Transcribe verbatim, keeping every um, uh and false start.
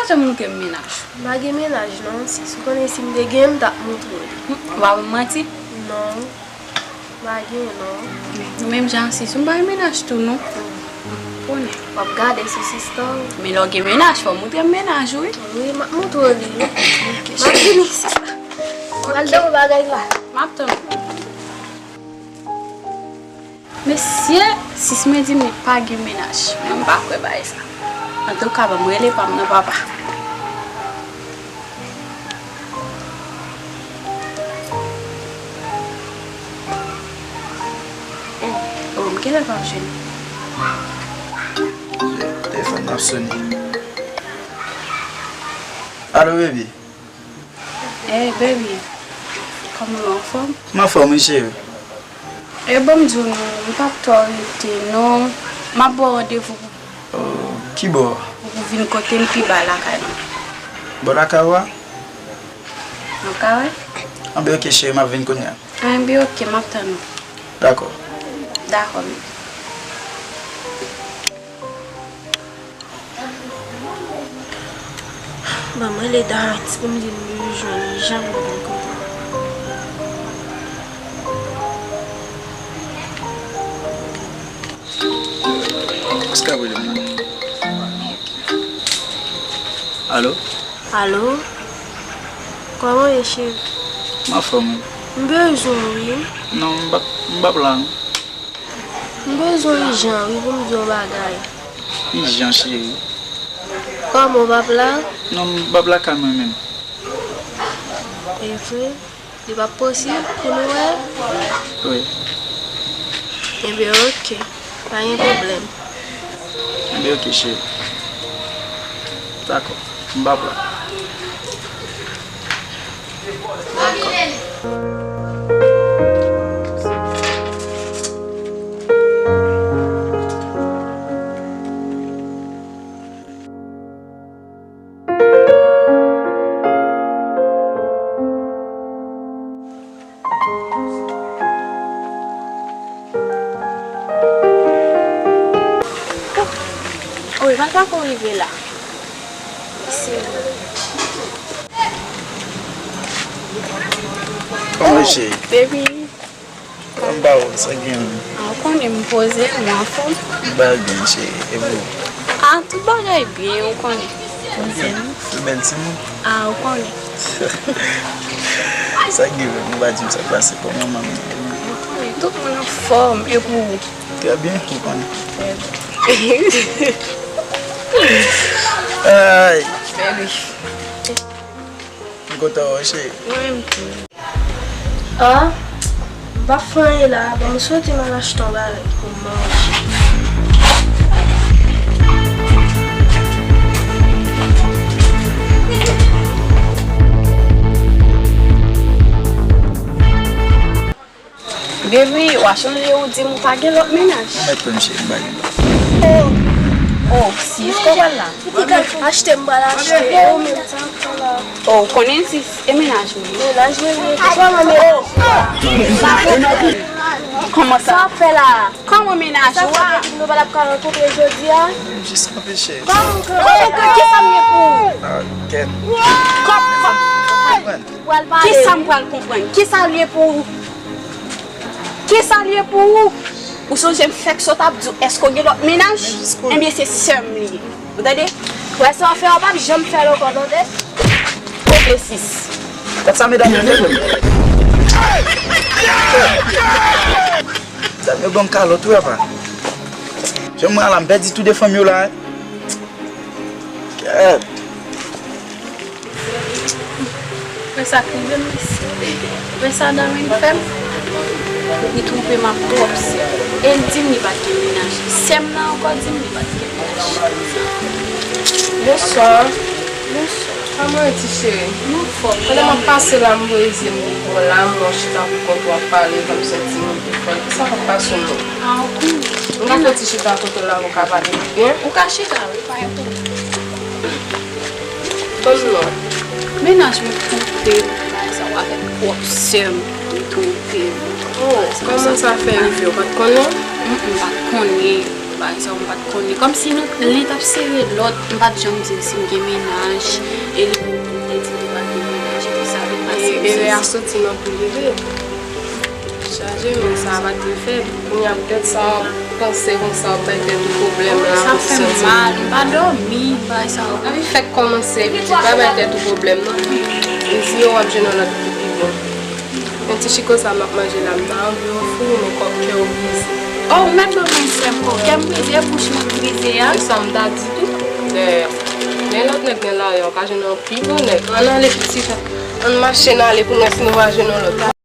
Te montre m mennaj. M pa gen mennaj non, sis. Ou konnen si m te gen, m t ap montre w li. Ou pa ban m manti? Non. M pa gen non. Men, nou menm jan sis, ou pa gen mennaj tou non. Konnen. W ap gade sou sista w. Men lè w gen mennaj, fò w montre m mennaj ou wi. Wi, m ap montre w li wi. M ap vini sis la. Pral dan w bagay la. M ap tann ou. Mesye, sis mwen di m li pa gen mennaj. Mwen m pa kwè bagay sa. Antouka, ban m rele pa m nan papa. Oh, oh, m genlè pa jwenn. Telefòn nan ap sone. Alo, baby. Hey, baby. Kòman w, anfòm? M anfòm, wi, cheri. E ban m di w non, m p ap twò rete, non. M ap ba w randevou pou Oh, ki bò? Pou w vin kote m pi ba lakay mwen. Bò lakay ou a? Nan kare? Anben, oke, cheri, m ap vin kounye a. Anben, oke, m ap tann ou. Dakò. Dakò, men. Ban mwen rele Darantye pou m di l m bezwen jwenn li jan pou l vin kote m. Èske ap rele m nan? Alo? Alo? Kòman w ye, cheri? M anfòm, wi. M bezwen w, wi. Non, m p ap, m p ap la, non. M bezwen w ijan, wi, pou m di w yon bagay. Ijan, cheri? Kòman, w p ap la? Non, m p ap lakay mwen menm. E vre? Li p ap posib pou nou wè? Wi. Ebyen, oke. Pa gen pwoblèm. Ebyen, oke, cheri. Dakò. M p ap la. Dakò. Wi, mwen pa ko rive la. Kòman cheri? Baby. Kòman ba ou, sa gen? Ah, ou konnen m poze, m anfòm. M pa byen, cheri. E pou ou? Ah, tout bagay byen, ou konnen. Poze m. Ou bèl timoun. Ah, ou konnen. Sa gen menm, ou pa di m sa k pase, kòman manman? Ou konnen, tout moun anfòm, e pou ou? Trè byen, ou konnen. Trè byen. Ay. Baby. M kontan wè w, cheri. Mwen menm tou. Ah, m p ap fè anyen la, ban m soti m al achte yon bagay pou m manje. Baby, w a chanje, ou di m ou pa gen lòt mennaj. Mèt pran m cheri, m pa gen lòt. Oh, oh, si, èske w pral la? Achte, m pral achte. Oh, ou konnen si e mennaj ou ye? Mennaj mwen ye. Kòman mennaj ou a? Kòman sa? Sa w ap fè la? Kòman mennaj ou a? Sa fè nou pa t ap ka rankontre jodi a? M jis anpeche. Kòman ou ka? Kòman ou ka? Kisa m ye pou ou? Ah, kèt. Kòm, kòm. Kisa m pral konprann? Kisa l ye pou ou? Kisa l ye pou ou? Ou sonje m fèk sot ap di w, èske w gen lòt mennaj? Ebyen, se sè m li ye. Ou tande? Wè sa w fè a, w p ap janm fè l ankò, tande? Oke, sis. Gad sa medam yo fè. Medam yo ban m kalòt, wi, apa. Jan mwen la, m pèdi tou de fanm yo la, wi. Gad. Wè sa k rive m, mesye. Wè sa Darwin fè m. Li twouve m ak twòp sè. E l di m li pa t gen mennaj. Sè m nan ankò di m li pa t gen mennaj. Bonswa. Bonswa. Kòman w ye, ti cheri? M anfòm. Pandan m ap pase la, m voye zye m pou w la, m wè w chita pou kont ou ap pale, kòmsi yon timoun ki fè. Kisa k ap pase w menm? Ah, ou konnen. M ka fè yon ti chita kote w la pou w ka pale byen? Ou ka chita, wi, pa gen pwoblèm. Ban m non. Mennaj mwen twonpe m, bagay sa w avèk pwòp sè m, li twonpe m. Oh, kòman sa fè rive? Ou pa t konnen? Mm, m pa t konnen. Bagay sa yo m pa t konnen. Kòmsi nou, li t ap sere lòt, m pa t janm di l si m gen mennaj, e li menm tou li te di li pa t gen mennaj, epi sa vin pase. E, e lè a soti nan tou leve. Chaje, men sa a pa t vin fèt. Kounye a poutèt sa w ap panse konsa, w ap bay tèt ou pwoblèm la, sa fè m mal, m pa dòmi, bagay sa yo. Lavi fèk kòmanse, pitit, pa bay tèt ou pwoblèm non. Mezi yo w ap jwenn yon lòt ki pi bon. Men ti chiko sa m ap manje la, m ta anvi ofri w, men kò kè w brize. Oh, ou mèt ban mwen sèm kò, kè m brize, bouch mwen k brize a. E sa m ta di tou. Dayè, men lòt nèg nan lari a, w ka jwenn yon pi bon nèg. Ann ale pitit, ann mache n ale pou n wè si nou va jwenn yon lòt.